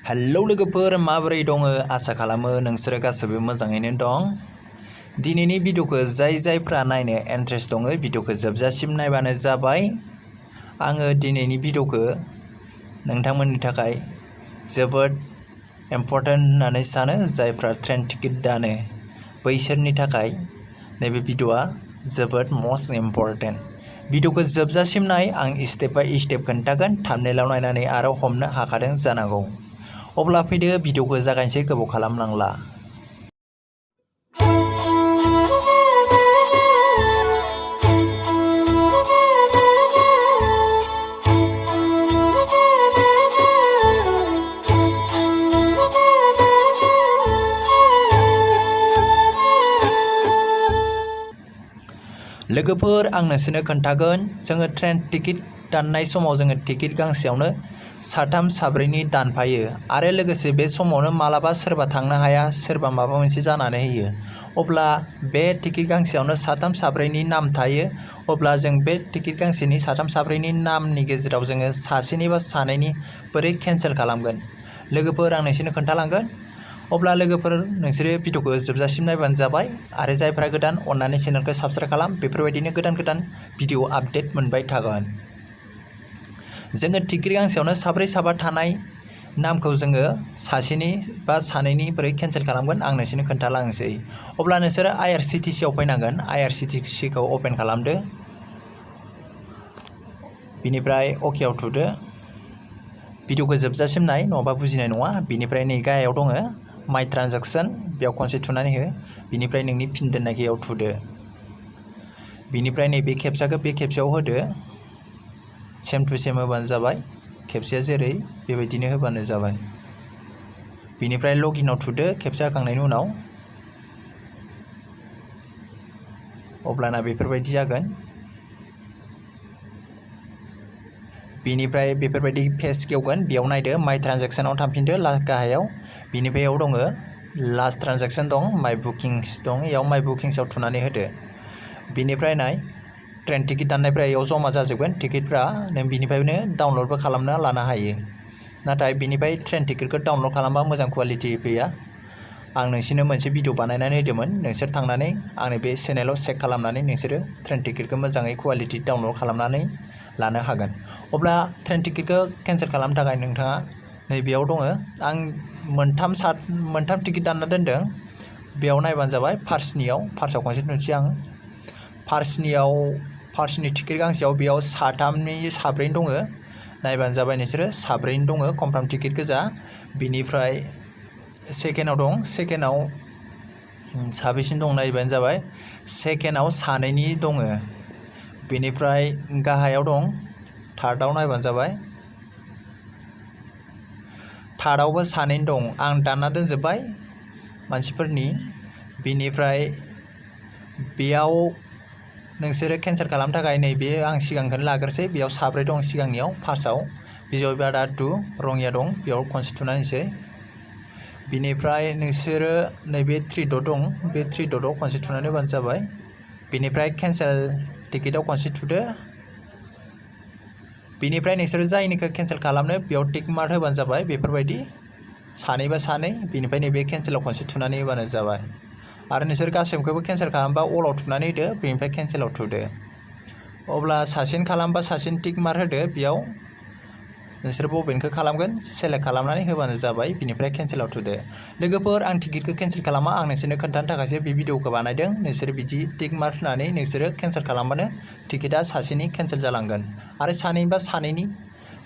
Hello लोगोफोर माबोरै दङ आसा खालामो नोंसोरो गासैबो मोजाङैनो दं। दिनैनि भिडिअखौ जायफ्रा नायनो इन्ट्रेस्ट दङ भिडिअखौ जोबजासिम नायबानो जाबाय। आङो दिनैनि भिडिअखौ नोंथांमोननि थाखाय जोबोद इम्पर्टेन्ट होननानै सानो। जायफ्रा ट्रेन टिकेट दानो बैसोरनि थाखाय नैबे भिडिअआ जोबोद मस्ट इम्पर्टेन्ट। भिडिअखौ जोबजासिम नाय, आं स्टेप बाय स्टेप खोन्थागोन। थाम्बनेइलाव नायनानै आरो हमनो हाखादों जानांगौ। अब्ला फैदो भिडिअखौ जागायनोसै, गोबाव खालामनांला। लोगोफोर आं नोंसोरनो खोन्थागोन, जोङो ट्रेन टिकेट दाननाय समाव जोङो टिकेट गांसेयावनो साथाम साब्रैनि दानफायो आरो लोगोसे बे समावनो मालाबा सोरबा थांनो हाया, सोरबा माबा मोनसे जानानै होयो। अब्ला बे टिकेट गांसेयावनो साथाम साब्रैनि नाम थायो। अब्ला जों बे टिकेट गांसेनि साथाम साब्रैनि नामनि गेजेराव जोङो सासेनि बा सानैनि बोरै केन्सेल खालामगोन लोगोफोर आं नोंसोरनो खोन्थालांगोन। अब्ला लोगोफोर नोंसोरो भिडिअखौ जोबजासिम नायबानो जाबाय आरो जायफ्रा गोदान अन्नानै चेनेलखौ साबस्क्राइब खालाम। बेफोरबायदिनो गोदान भिडिअ आपडेट मोनबाय थागोन। जोङो टिकेट गांसेयावनो साब्रै साबा थानाय नामखौ जोङो सासेनि बा सानैनि बोरै केन्सेल खालामगोन आं नोंसोरनो खोन्थालांसै। अब्ला नोंसोरो IRCTC आव फैनांगोन। IRCTC खौ अपेन खालामदो, बिनिफ्राय अके आव थुदो। भिडिअखौ जोबजासिम नाय नङाबा बुजिनाय नङा। बिनिफ्राय नै गाहायाव दङ माइ ट्रान्जेक्सन, बेयाव खनसे थुनानै हो। बिनिफ्राय नोंनि पिन दोननायखौ थुदो। बिनिफ्राय नैबे खेबसाखौ बे खेबसेयाव होदो। सेम टु सेम होबानो जाबाय। खेबसेया जेरै बेबायदिनो होबानो जाबाय। बिनिफ्राय लगिनआव थुदो खेबसे होखांनायनि उनाव। अब्लाना बेफोरबायदि जागोन। बिनिफ्राय बेफोरबायदि पेज गेवगोन, बेयाव नायदो माइ ट्रान्जेक्सनाव थांफिनदो गाहायाव। बिनिफ्राय बेयाव दङ लास्ट ट्रान्जेक्सन दं, माइ बुकिंस दं, बेयाव माइ बुकिंसआव थुनानै होदो। बिनिफ्राय नाय ट्रेन टिकेट दाननायफ्रा बेयाव जमा जाजोबगोन। टिकेटफ्रा नों बिनिफ्रायनो डाउनलडबो खालामना लानो हायो। नाथाय बिनिफ्राय ट्रेन टिकेटखौ डाउनलड खालामबा मोजां कुवालिटि फैया। आं नोंसोरनो मोनसे भिडिअ बानायनानै होदोंमोन, नोंसोर थांनानै आंनि बे चेनेलाव चेक खालामनानै नोंसोरो ट्रेन टिकेटखौ मोजाङै कुवालिटि डाउनलड खालामनानै लानो हागोन। अब्ला ट्रेन टिकेटखौ केन्सेल खालामनो थाखाय नोंथाङा नैबेयाव दङ। आं मोनथाम टिकेट दानना दोनदों, बेयाव नायबानो जाबाय। फार्स्टआव खनसे नुनोसै आं। फार्स्टनि टिकेट गांसेयाव बेयाव साथामनि साब्रैनि दङ, नायबानो जाबाय नोंसोरो साब्रैनि दङ कनफार्म टिकेट गोजा। बिनिफ्राय सेकेन्डआव दं, सेकेन्डआव साबेसिन दं नायबानो जाबाय। सेकेन्डआव सानैनि दङ। बेनिफ्राय गाहायाव दं थार्डआव नायबानो जाबाय। थार्डआवबो सानैनि दं। आं दानना दोनजोब्बाय मानसिफोरनि। बिनिफ्राय बेयाव नोंसोरो केन्सेल खालामनो थाखाय नैबे आं सिगांखौनो लाग्रोसै। बेयाव साब्रै दं सिगांनियाव। फार्स्टआव बिजय बादा 2 रङिया दं, बेयाव खनसे थुना होनोसै। बिनिफ्राय नोंसोरो नैबे 3 डट दं, बे 3 डटआव खनसे थुनानै होबानो जाबाय। बिनिफ्राय केन्सेल टिकेटआव खनसे थुदो। बिनिफ्राय नोंसोरो जायनिखौ केन्सेल खालामनो बेयाव टिक मार्क होबानो जाबाय। बेफोरबायदि सानैबा सानै। बिनिफ्राय नैबे केन्सेलाव खनसे थुनानै होबानो जाबाय। आरो नोंसोर गासैखौबो केन्सेल खालामबा अलाव थुनानै होदो, बेनिफ्राय केन्सेलाव थुदो। अब्ला सासेनि खालामबा सासेनि टिक मार्क होदो। बेयाव नोंसोर बबेनिखौ खालामगोन सेलेक्ट खालामनानै होबानो जाबाय। बिनिफ्राय केन्सेलाव थुदो। लोगोफोर आं टिकेटखौ केन्सेल खालामा, आं नोंसोरनो खोन्थानो थाखायसो बे भिडिअखौ बानायदों। नोंसोरो बिदि टिक मार्क होनानै नोंसोरो केन्सेल खालामबानो टिकेटआ सासेनि केन्सेल जालांगोन। आरो सानैनिबा सानैनि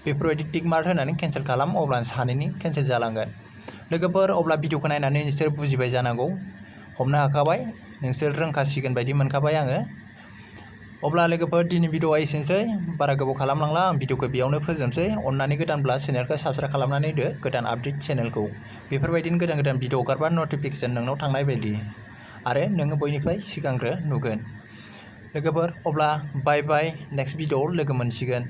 बेफोरबायदि टिक मार्क होनानै केन्सेल खालाम, अब्लानो सानैनि केन्सेल जालांगोन। लोगोफोर अब्ला भिडिअखौ नायनानै नोंसोर बुजिबाय जानांगौ, हमनो हाखाबाय, नोंसोर रोंखासिगोन बायदि मोनखाबाय आङो। अब्ला लोगोफोर दिनै भिडिअआ एसेनोसै, बारा गोबाव खालामलांला। आं भिडिअखौ बेयावनो फोजोबसै। अन्नानै गोदानब्ला चेनेलखौ साबस्क्राइब खालामनानै होदो, गोदान आपडेट चेनेलखौ। बेफोरबायदिनो गोदान भिडिअ हगारबा नटिफिकेसन नोंनाव थांनाय बायदि आरो नोङो बयनिफ्राय सिगांग्रो नुगोन। लोगोफोर अब्ला बाय बाय, नेक्स्ट भिडिअआव लोगो मोनसिगोन।